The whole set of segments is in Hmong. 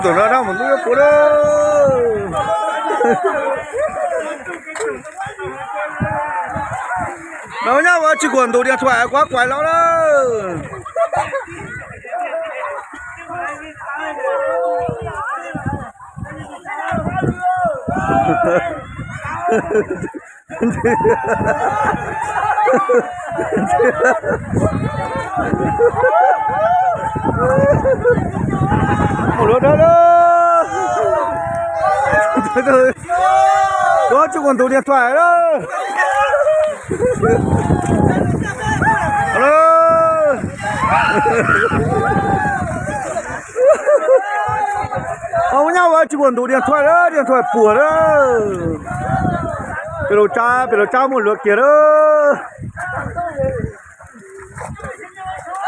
Tus no dab mus ntub yuav puav lawm. No nyab ua tsis kuam ntus dias thuam kuav kuaim los lawm. Mus luav dhawv lawm. Kuav tsis kuam ntus dias thuam lawm. Ua nyab ua tsis kuam ntus dias thuam lawm, dias thuam puam lawm. Pem laus tsa, pem laus tsa muaj luav kiag lawm.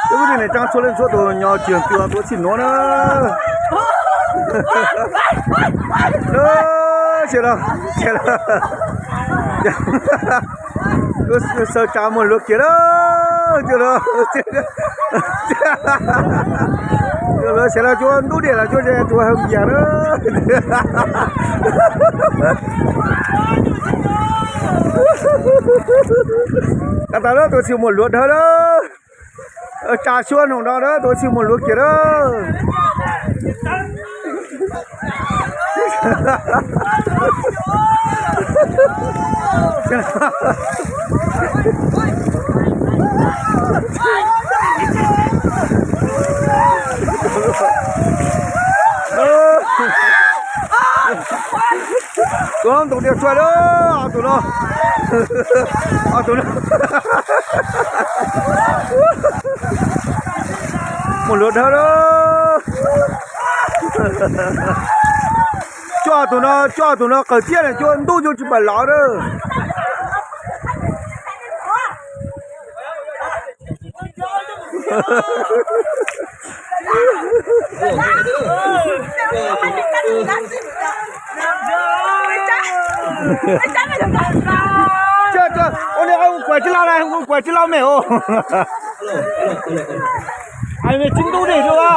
Cov kwv tij neej tsaa txhua leej txhua tus nyob tsis tuag tuav txhij nuav na. Sawv tsa muaj luav kiag lawm. Luav sawv los cuag ntub diam los cuag ze tuag hawm yam na. Tab tom lawm tuav txhij muaj luav dhawv lawm. Tsa suab noog no lawm tuav txhij muaj luav kiag lawm. Tuav ntus dias thuam lawm, ob tug no, ob tug no. Muaj luav dhawv lawm. Cuaj tug no, cuaj tug no qawm ciaj na, cuaj ntub cuaj tsis pam lov na. Ua li kuam tsis loj na, kuam tsis loj me os. Ai me tsis ntub dej dua.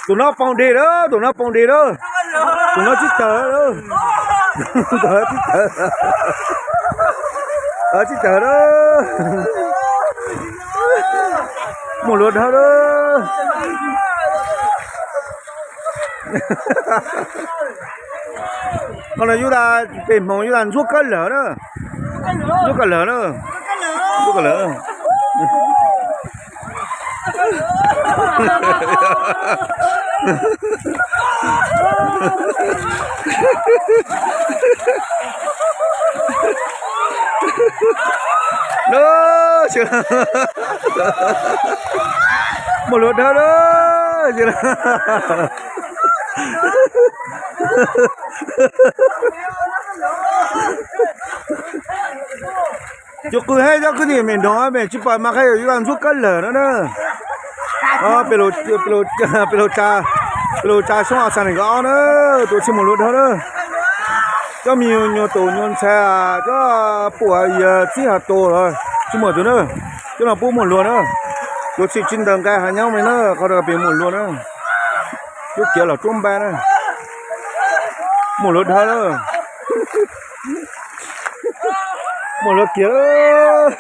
Tus no poob dej lawm, tus no poob dej lawm. Tus no tsis tawg lawm. Tsis tawg lawm. Muaj luav dhawv lawm. Qhov no yus tas pem hmoov yus tas ntxuab kab lawm na. Ntxuab kab lawm na. Ntxuab kab lawm. Muaj luav dhawv lawm. Cov qw hab cov kwv tij me nrog me tsis pom mas qhia yus tas ntxuab kab lawm no na. Pem laus tsa, pem laus tsa xyoob a xa nees nkaum ob na, tuav txhij muaj luav dhawv na. Cov me nyuam tus nyuag ntxhais, cov puam yawg txib has tus los tsis muaj tus na. Cov no puab muaj luag na. Tuav txhij tsis ntaws nqai hav nyoob me na, qhov no pem muaj luag na. Cov kiav los tsuab npa na. Muaj luav dhawv na. Muaj luav kiag.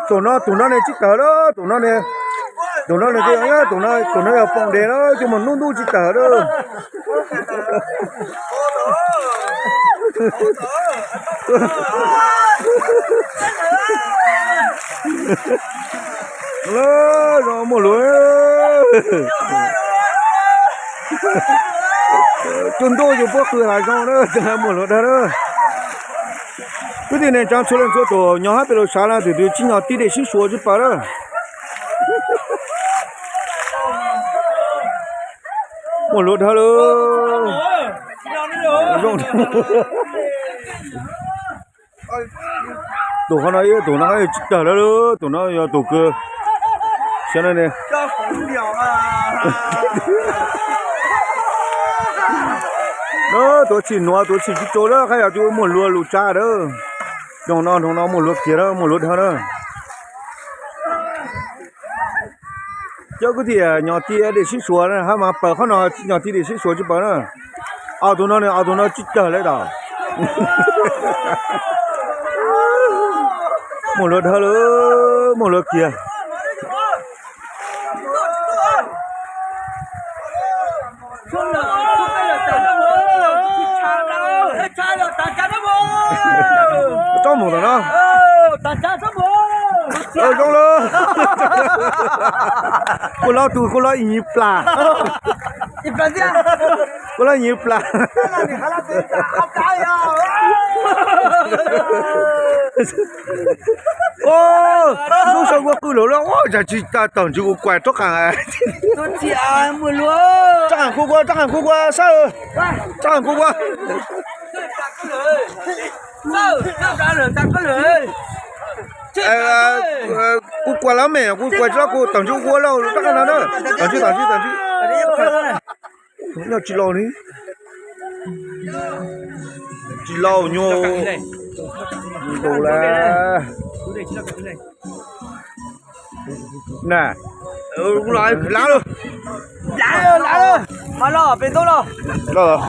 Tus no, tus no ne tsis tawg lawm, tus no ne, tus no ne, tus no, tus no yog poob dej lawm, coj mus ntub ntub tsis tawg lawm. Muaj luav, coj ntuj yus puab qw has zoo na, muaj luav dhawv na. Kwv tij neej tsaa txhua leej txhua tus nyob hab pem laus sav na, tus twg tsis nyob tib dej sib suav tsis pom na. Muaj luav dhawv lawm. Tus qhov no, tus no tsis tawg lawm, tus no yog tus kawg. Xyov no ne. Tuav txhij nuav, tuav txhij tsis tau lawm, qhov yog tus muaj luav lus tsa lawm. Nroog no, nroog no muaj luav kiag na, muaj luav dhawv na. Cov kwv tij nyom ti dej sib suas na, hab mas pawg qhov no nyom ti dej sib suas tsis pawg na. Ob tug no, ob tug no tsis cawg lawm tau. Muaj luav dhawv lawm, muaj luav kiag. Tsob mus tom no. Zoo lawm. Kuv lov tus, kuv lov ib nyuag plas. Kuv lov ib nyuag plas. Lub sau kuv qw lawm, yam tsis tas tom ntsis kuv kuam rab qas. Rab qas kuv kuam, rab qas kuv kuam, sab, rab qas kuv kuam. Kuv kuam lawm me, kuv kuam tsis loj, kuv tom ntsis kuv ua lawm rab qas no na. Tom ntsis, tom ntsis, tom ntsis. Nyob tsis laus li. Tsis laus nyuag tus lawm. Na, lav lawm. Mas los pem ntaub los. Los.